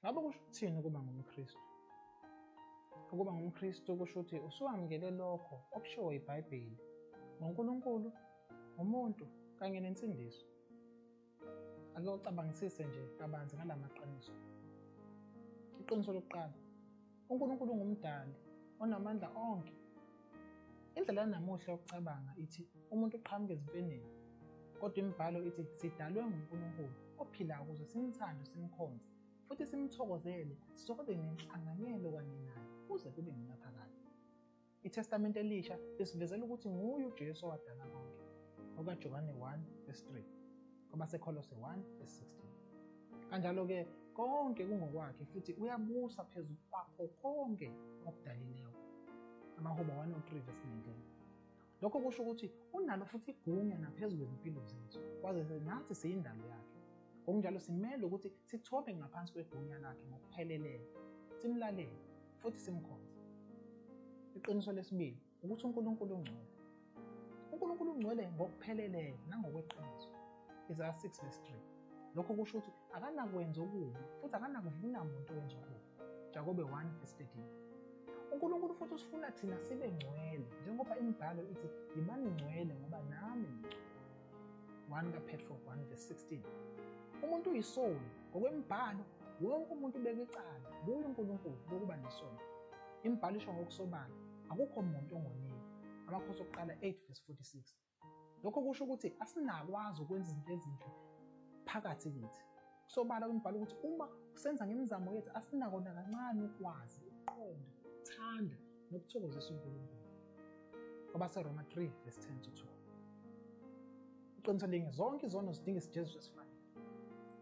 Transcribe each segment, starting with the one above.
Ngabe kusho ukuthini ukuba ngumKristu? Ukuba ngumKristu kusho ukuthi usuwamukele lokho okushiwo iBhayibheli ngoNkulunkulu, umuntu kanye nensindiso. Ake ucabangisise nje kabanzi ngala maqiniso. Iqiniso lokuqala, uNkulunkulu ungumdali onamandla onke. Indlela yanamuhla yokucabanga ithi umuntu uqhamuka ezimfeneni, kodwa imibhalo ithi sidalwe nguNkulunkulu ophilayo ukuze simthande, simkhonze futhi simthokozele, sizobe nenhlanganyelo kanye naye kuze kube ngunaphakade. ITestamente Elisha lisivezela ukuthi nguye uJesu owadala konke. OkaJohane 1 verse 3, kwabaseKolose 1 verse 16. Kanjalo-ke konke kungokwakhe futhi uyabusa phezu kwakho konke okudalileyo. AmaHubo 103 verse 19. Lokho kusho ukuthi unalo futhi igunya naphezu kwezimpilo zethu, kwazise nathi siyindalo yakhe. Ngokunjalo simele ukuthi sithobe ngaphansi kwegunya lakhe ngokupheleleyo, simlalele futhi simkhonze. Iqiniso lesibili ukuthi uNkulunkulu ungcwele. uNkulunkulu ungcwele ngokupheleleyo nangokweqiniso. Isaya 6 verse 3. Lokho kusho ukuthi akanakwenza okubi futhi akanakuvuna muntu owenza okubi. Jakobe 1 verse 13. uNkulunkulu futhi usifuna thina sibe ngcwele njengoba imibhalo ithi yibani ngcwele ngoba nami ngingcwele. 1 kaPetro 1 verse 16. Umuntu uyisoni ngokwemibhalo, wonke umuntu ubekwa icala kuye uNkulunkulu lokuba nesono. Imibhalo isho ngokusobala, akukho muntu ongonile. Amakhosi okuqala 8 verse 46. Lokho kusho ukuthi asinakwazi ukwenza izinto ezinhle phakathi kithi. Kusobala kwimibhalo ukuthi uma senza ngemizamo yethu asinako nakancane ukwazi, ukuqonda, ukuthanda nokuthokozisa uNkulunkulu. KwabaseRoma 3 verse 10 to 12. Iqiniso linye, zonke izono zidinga isijeziso esifanele.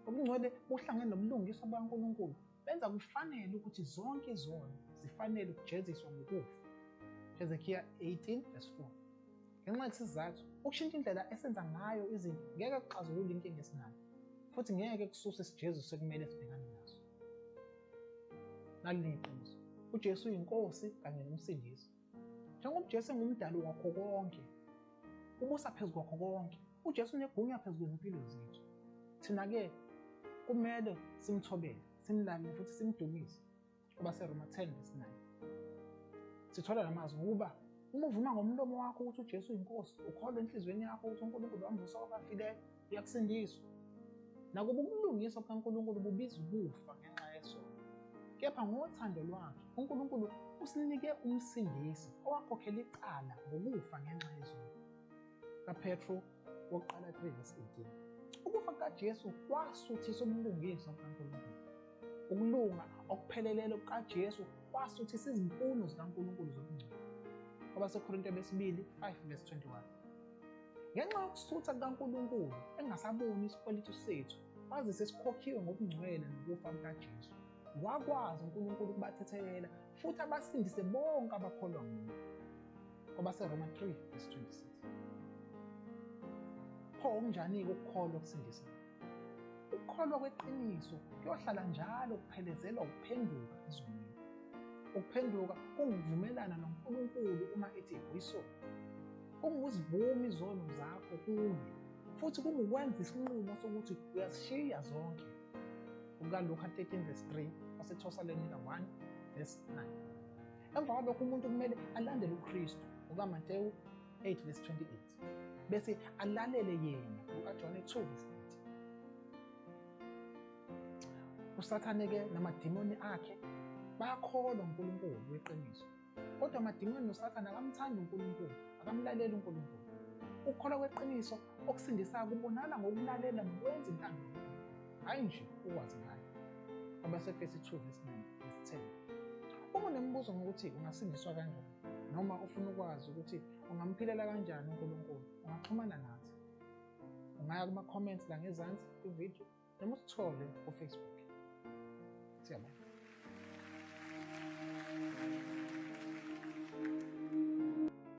Ubungcwele buhlangene nobulungiswa bukaNkulunkulu benza kufanele ukuthi zonke izono zifanele ukujeziswa ngokufa. Hezekiya 18 verse 4. Ngenxa yesizathu, ukushintsha indlela esenza ngayo izinto ngeke kuxazulule inkinga esinayo futhi ngeke kususe isijeziso ekumele sibhekane naso. Nalinye iqiniso, uJesu uyinkosi kanye nomsindisi. Njengoba uJesu engumdali wakho konke, ubusa phezu kwakho konke. UJesu unegunya phezu kwezimpilo zethu. Thina-ke kumele simthobele, simlalele futhi simdumise. KwabaseRoma 10 verse 9. Sithola la mazwi ngokuba uma uvuma ngomlomo wakho ukuthi uJesu uyinkosi, ukholwe enhliziyweni yakho ukuthi uNkulunkulu wamvusa kwabafileyo, uyakusindiswa. Nakuba ubulungiswa bukaNkulunkulu bubiza ukufa ngenxa yesono, kepha ngothando lwakhe uNkulunkulu usinike umsindisi owakhokhela icala ngokufa ngenxa yezono. KaPetru wokuqala 3 verse 18. Ukufa kukaJesu kwasuthisa ubulungiswa bukaNkulunkulu. Ukulunga okuphelelele kukaJesu kwasuthisa izimfuno zikaNkulunkulu zobungcwele. KwabaseKorinte besibili 5 verse 21. Ngenxa yokusutha kukaNkulunkulu engasaboni isikweletu sethu, kwazise sikhokhiwe ngobungcwele nokufa kukaJesu. Wakwazi uNkulunkulu ukubathethelela futhi abasindise bonke abakholwa nguye. KwabaseRoma 3 verse 26. Pho okunjani-ke ukukholwa okusindisa? Ukukholwa kweqiniso kuyohlala njalo kuphelezelwa ukuphenduka ezonweni. Ukuphenduka kungukuvumelana noNkulunkulu uma ethi uyisoni. Kungukuzivuma izono zakho kuye futhi kungukwenza isinqumo sokuthi uyazishiya zonke. KukaLuka 13 verse 3 waseThesalonika 1 verse 9. Emva kwalokho umuntu kumele alandele uKristu ngokaMatewu 8 verse 28 bese alalele yena ngokaJohane 2 verse 8. USathane-ke namadimoni akhe bayakholwa uNkulunkulu weqiniso, kodwa amadimoni noSathane akamthandi uNkulunkulu, akamlaleli uNkulunkulu. Ukukholwa kweqiniso okusindisayo kubonakala ngokulalela nokwenza intando kaNkulunkulu, hhayi nje ukwazi ngayo. Kwabasefesi 2 verse 9 verse 10. Uma unemibuzo ngokuthi ungasindiswa kanjani noma ufuna ukwazi ukuthi ungamphilela kanjani uNkulunkulu, ungaxhumana nathi. Ungaya kuma-comments la ngezansi kwividiyo noma usithole ku-Facebook. Siyabonga.